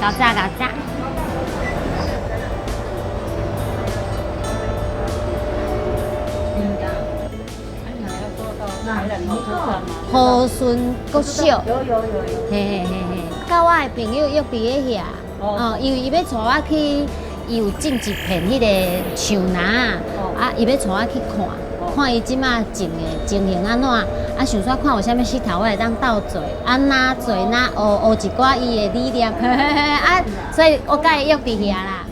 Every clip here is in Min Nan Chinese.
較早較早。和順國小，有有有有。嘿嘿嘿嘿，佮我的朋友約佇咧遐，哦，因為伊欲帶我去，伊有種一片彼個樹林，啊，伊欲帶我去看，看伊這馬種的情形按怎，啊，想說看有啥物穡頭，我會當鬥做，啊，哪做哪學學一寡伊的理念，啊，所以我佮伊約佇遐啦。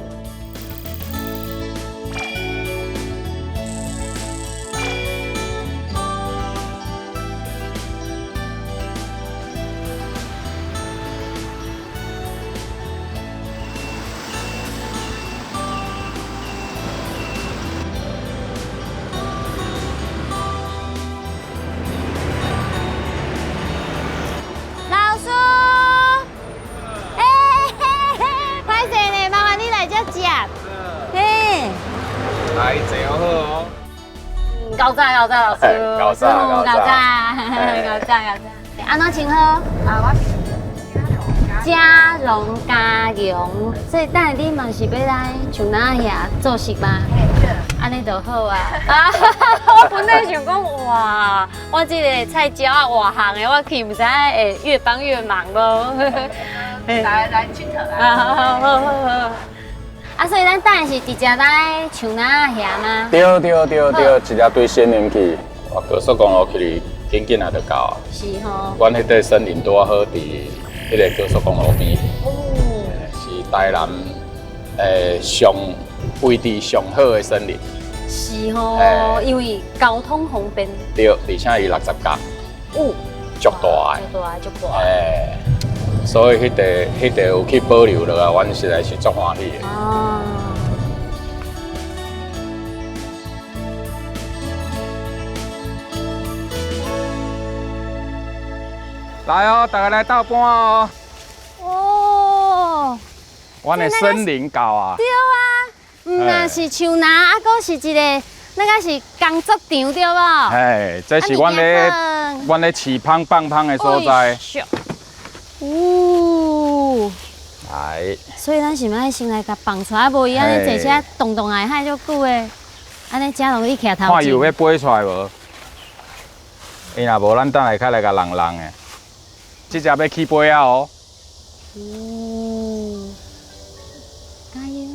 老師，欸，歹勢呢，麻煩你來這接。嘿，來坐好哦。較早較早老師，較早較早較早較早。按怎稱呼？啊，我是嘉榮嘉榮，所以等下你嘛是欲來樹林遐做事嗎？按呢就好啊！啊，我本來想講哇，我這个菜鳥仔外行的，我去毋知影會越幫越忙無。來來𨑨迌來。好好好好。啊，所以咱等下是直接來樹林遐嗎？對對對對，直接對森林去，我高速公路去，緊緊仔就到啊。是吼。阮彼塊森林拄仔好佇彼个高速公路邊，哦，是台南上位置上好的森林。是吼，因為交通方便。對，而且伊60甲，哦，足大的，足大足大。所以彼塊彼塊有去保留落來，阮實在是足歡喜的。哦。來哦，大家來鬥搬哦。哦。阮的森林到啊。對啊，毋但是樹林，啊，閣是一个，那个是工作場對無？嘿，這是阮咧，阮咧飼蜂放蜂的所在。哦。來。所以咱是欲先來共放出來，無伊按呢坐車動動來海足久的，按呢遮容易徛頭。看伊有欲飛出來無？伊若無，咱等下較來共弄弄的。這隻欲起飛啊哦！哦，加油！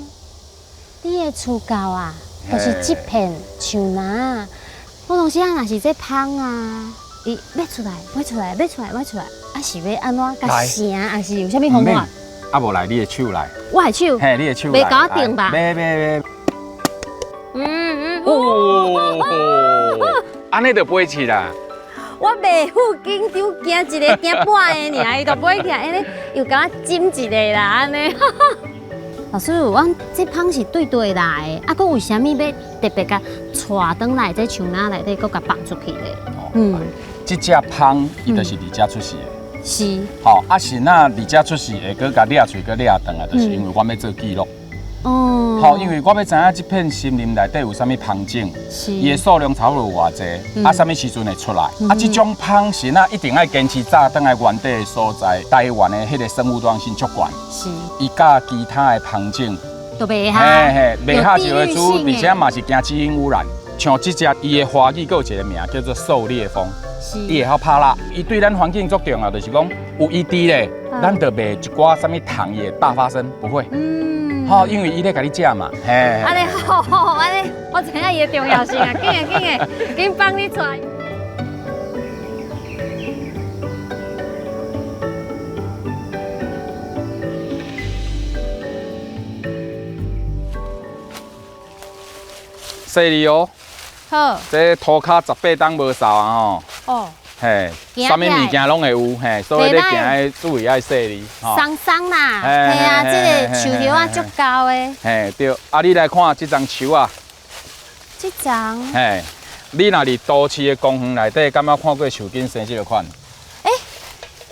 你的厝到啊，就是這片樹林。我當時啊，若是這蜂啊，伊欲出來，欲出來，欲出來，欲出來，啊是欲按怎共成，還是有啥物方法？啊，無來你的手來。我的手。嘿，你的手來。袂共我定吧？袂袂袂。嗯嗯。哦，按呢就飛起啦。我袂赴緊張，驚一个驚半个爾，伊就飛起來，按呢又共我針一个啦，按呢。老師，阮這蜂是對對來的，啊，閣為啥物欲特別共帶轉來這樹林內底，閣共放出去咧？嗯，這隻蜂伊就是佇遮出世的。是。吼，啊是哪佇遮出世會閣共掠喙，閣掠轉來，就是因為阮欲做記錄。哦。吼，因為我欲知影這片森林內底有啥物蜂種，伊的數量差不多有偌濟，啊，啥物時陣會出來？啊，這種蜂是哪一定愛堅持早轉來原底的所在。台灣的彼个生物多樣性足懸，是。伊佮其他的蜂種都袂合，嘿嘿，袂合就會主，而且嘛是驚基因污染。像這隻，伊的華語閣有一个名叫做狩獵蜂，伊會曉拍蠟，伊對咱環境足重要，就是講有伊佇咧，咱就袂一寡啥物蟲伊會大發生，不會。吼，因為伊咧共你食嘛，嘿。按呢好，按呢，我知影伊的重要性啊，緊的緊的，緊放你出來。細膩哦。好。這塗跤18冬無掃啊吼。哦。嘿，啥物物件攏會有，嘿，所以你行的注意愛細膩。松松啦，嘿啊，這个樹葉仔足厚的。嘿，對，啊，你來看這叢樹啊。這叢。嘿，你若佇都市的公園內底，敢捌看過樹根生這个款？欸，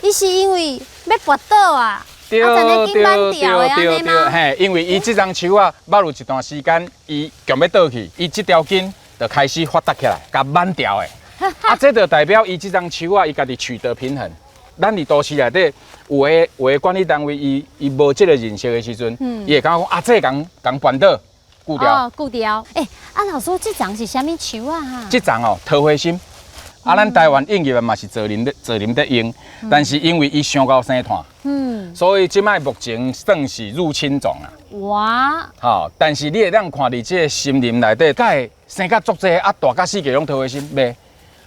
伊是因為欲跋倒啊？對對對對，嘿，因為伊這叢樹啊，捌有一段時間，伊強欲倒去，伊這條根就開始發達起來，共挽掉的。啊，這就代表伊這叢樹啊，伊家己取得平衡。咱佇都市內底有的管理單位，伊無這个認識的時陣，伊會感覺講啊，這個共絆倒锯掉。哦，鋸掉。欸，啊，老師，這叢是啥物樹啊？哈？這叢哦，桃花心。啊，咱台灣引入的嘛是造林咧用，但是因為伊傷夠生炭，所以這擺目前算是入侵種啊。哇！吼，但是你會當看佇這个森林內底，敢會生甲足濟啊，大甲四界攏桃花心袂？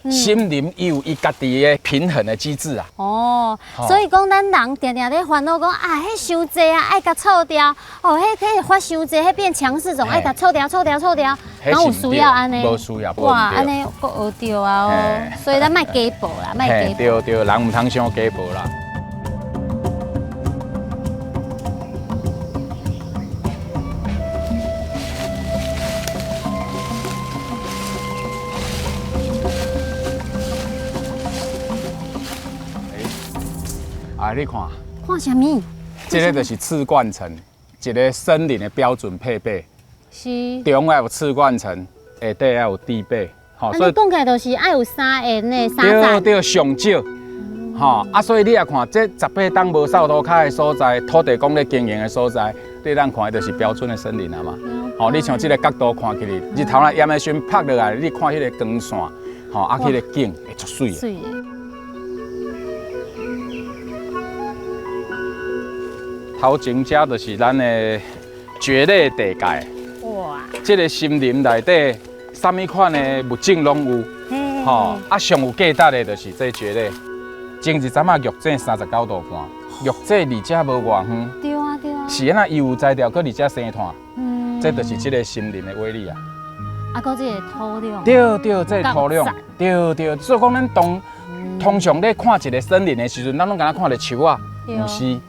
森林伊有伊家己的平衡的機制啊。哦，所以講咱人定定咧煩惱講啊，彼傷濟啊，愛共銼掉。哦，彼發傷濟，彼變強勢種，愛共銼掉、銼掉、銼掉。哪有需要按呢？無需要。哇，按呢閣學著啊哦。所以咱莫加報啦，莫加報。對對，人毋通傷加報啦。啊！你看，看啥物？這个就是刺冠層，一个森林的標準配備。是。中愛有刺冠層，下底愛有地被。吼，所以講起來就是愛有三層的三層。對對，上少。吼啊，所以你也看，這18冬無掃塗跤的所在，土地公咧經營的所在，對咱看的就是標準的森林啊嘛。吼，你像這个角度看起來，日頭若炎的時陣拍落來，你看彼个光線，吼啊，彼个景會足媠的。媠。頭前這就是咱的蕨類地界。哇！這个森林內底，啥物款的物種攏有，吼啊，上有價值的就是這蕨類。前一陣仔玉井39度半，玉井離這無偌遠。對啊對啊。是按怎伊有材料，閣佇這生炭。這就是這个森林的威力啊。啊，閣這个土壤。對對，這个土壤。對對，所以講咱通常咧看一个森林的時陣，咱攏敢若看著樹仔，毋是。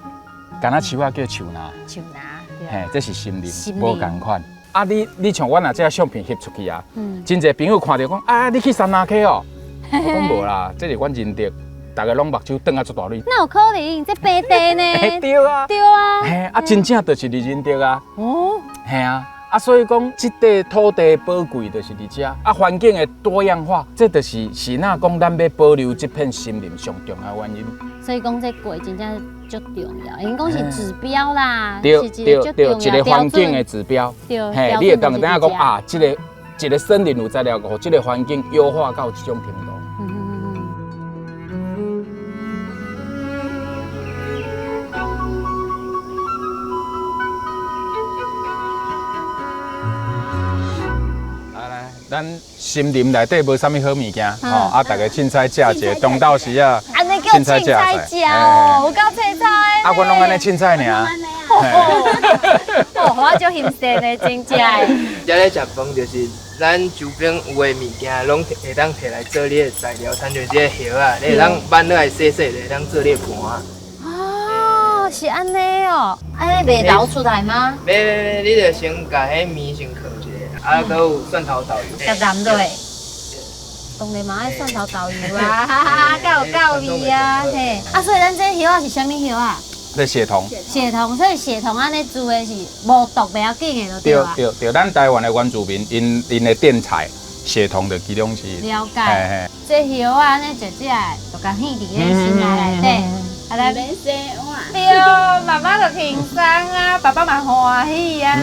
敢若樹仔叫樹林，樹林，嘿，這是森林，無仝款。啊，你像阮若這相片翕出去啊，真濟朋友看著講啊，你去杉林溪哦，我講無啦，這是阮仁德，逐个攏目睭瞪啊足大蕊。哪有可能？這平地呢？對啊，對啊。嘿，啊，真正就是佇仁德啊。哦，嘿啊，啊，所以講這塊土地寶貴就是佇這，啊，環境的多樣化，這就是是若講咱欲保留這片森林上重要的原因。所以講這過真正足重要，𪜶講是指標啦，對對對，一个環境的指標。對，嘿，你會當知影講啊，這个一个森林有材料，予這个環境優化到這種程度。來來，咱森林內底無啥物好物件，吼啊，大家凊彩食一下，中晝時啊。凊彩食哦，有夠凊彩的。啊，阮攏按呢凊彩爾。哦，我足欣羡的，真正的。遮咧食飯就是咱周邊有的物件，攏會當提來做你的材料，親像這个葉仔，你會當挽落來洗洗，就會當做你的盤。哦，是按呢哦，按呢袂流出來嗎？袂袂袂，你就先共彼麵先囥一下，啊，閣有蒜頭豆油。共淋落。當然嘛愛蒜頭豆油啊，較有夠味啊，嘿。啊，所以咱這葉仔是啥物葉啊？這血桐。血桐，所以血桐按呢煮的是無毒，袂要緊的，就對啊。對對對，咱台灣的原住民，𪜶的電菜血桐就其中是。了解。這葉仔按呢食食的，就共彼佇咧心內內底。啊，來。免洗碗。對，媽媽就輕鬆啊，爸爸嘛歡喜啊。